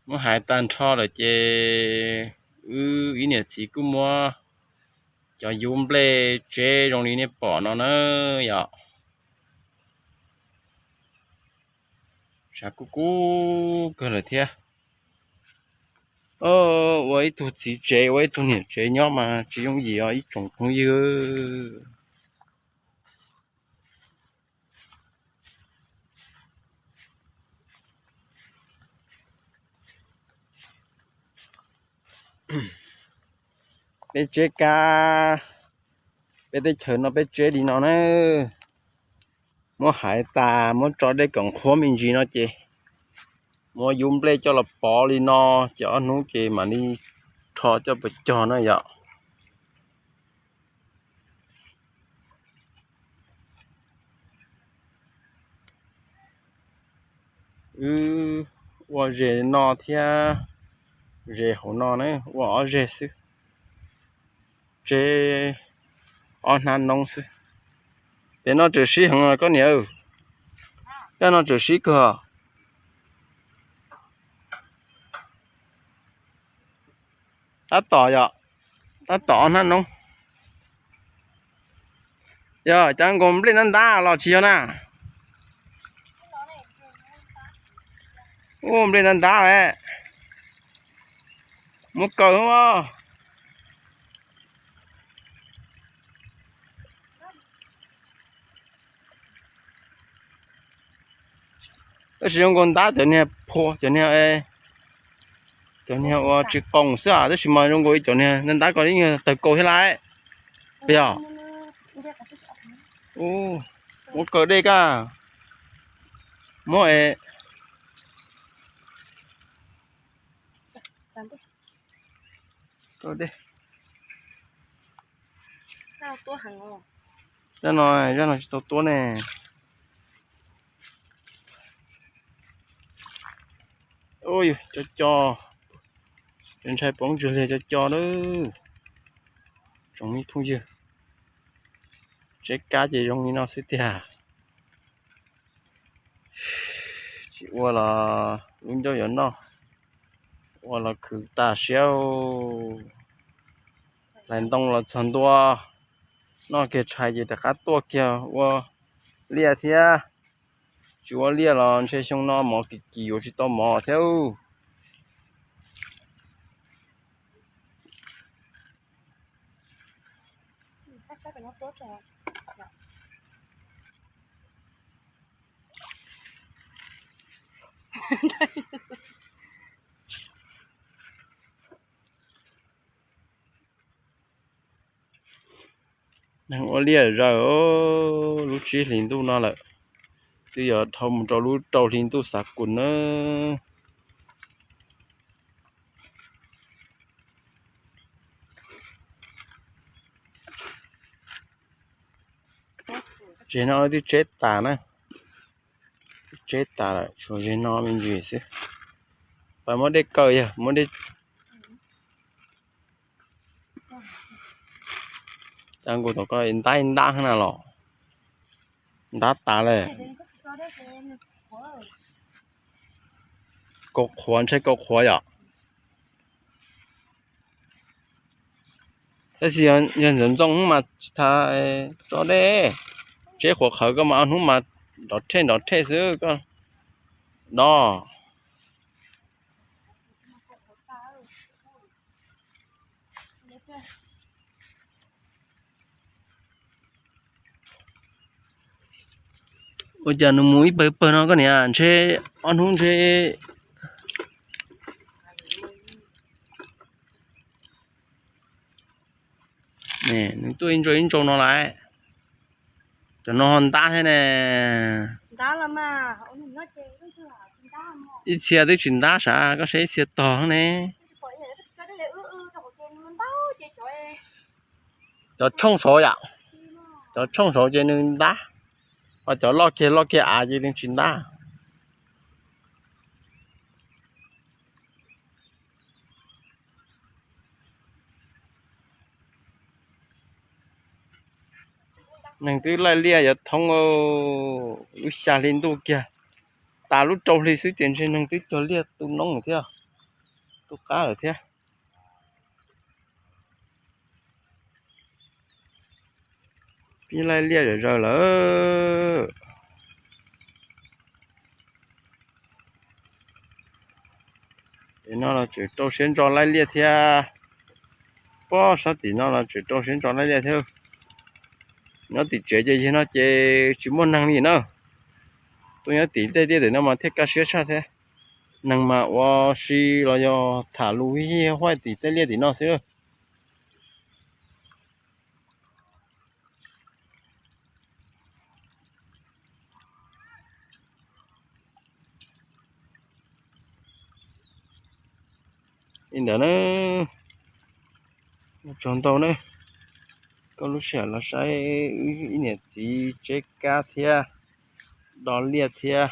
Muab hais tag nrho lawm ces wb ib niam txiv kuj muab cov yub nplej tseb zoo li nej pom no na yom. Tshav kub kub kawg lawm thiab. Ua ib tug txiv tsev ua ib tug niam tsev nyob mas tsis yooj yim os ib tsoom phooj ywg. Peb tseb kab, peb teb chaws no peb tseb li no na. Muab hais tas muab tso dej kom qhuav me ntsis no ces muab yub nplej coj los pov li no, ces ob hnub ces mam li rho coj pov cog na yom. Wb ua ze no thiab ze hauv no na, ua ob zeg xwb, tseb ob hnab noob xwb. Ces no tseem sib heev koj niam, koj no tseem sib kawg. Tab tom yom, tab tom ob hnab noob. Yog cov nkaus nplej ntab ntab los tsis yog na. Ua nplej ntab ntab lawm. Muab kaw. Tab sis zoo nkaus ntab cov niag phua, cov niag, cov niag ua tsis qoos xwb, tab sis mas zoo nkaus cov niag ntab ntab ko ib nyuag tawg kaus thiab lawm. Yog, muab kaw dej kaj, muab es kaw dej. Zaj no, zaj no tsis tau tuab ne. Ua cov co, cov ntshai poob tsw li cov co lawm. Tsoom me phooj ywg, tseb kab ces zoo li no xwb tiag. Tsis ua los lub ncauj yuav noj, ua los khwv tas siab. Hlais ntoo los txog ntua, noj kiag tshais ces rov qab tuaj kiag ua liaj thiab. Tsis ua liaj los ntshe xyoo no mov kim kim yuav tsis tau mov thiab. Neeg ua liaj zaws, lub tsib hlis ntuj no lawm, twb yuav dhau mus rau lub rau hli ntuj xav kus na. Ze no twb tseb tas na, tseb tas lawm, tshuav ze no me ntsis xwb. Pab muab dej kaw yog muab dej. Cas nkaus tom ko ntab ntab na los, ntab tas lawm. Kaus qhuav, ntshai kaus qhuav yom. Tab sis yog ntxoov ntxoo mas tsis tas tso dej, tseb qhuav qhawv koj mas ob hnub mas nrov rhej nrov rhej xwb koj do. Ua cas nws mus ib pawg pawg no koj niam, ntshe ob hnub ntshe nws tuaj ib ntsau ib ntsau no lawm. Cov no ntab thiab ne. Ib txhia twb tsis ntab sav, koj saib ib txhia tog ne. Cov tshooj saud yom, cov tshooj saud ces nws ntab, ho cov loj kiag loj kiag av ces nws tsis ntab. Neeg twb laij liaj yuav thoob, lub xya hli ntuj kiag, tas lub rau hli xwb ces ntshe neeg twb cog liaj tu noob thiab. Qab lawm thiab. Pib laij liaj zom zaws lawm. Tim no los tseem rau siab ntso laij liaj thiab. Pob sab tim no los tseem rau siab ntso laij liaj thiab. Nyob tim tsev ces yog no ces tsis muaj neeg li na. Tuaj nyob tim tej tiaj tim no mas thiaj kaj siab tshaj thiab. Neeg mas ua si los yog tham lus hib huaj tim tej liaj tim no xwb. Li ntawd na, tsaug ntau na. Koj lub sij hawm los saib wb ib niam txiv tseb kab thiab do liaj thiab.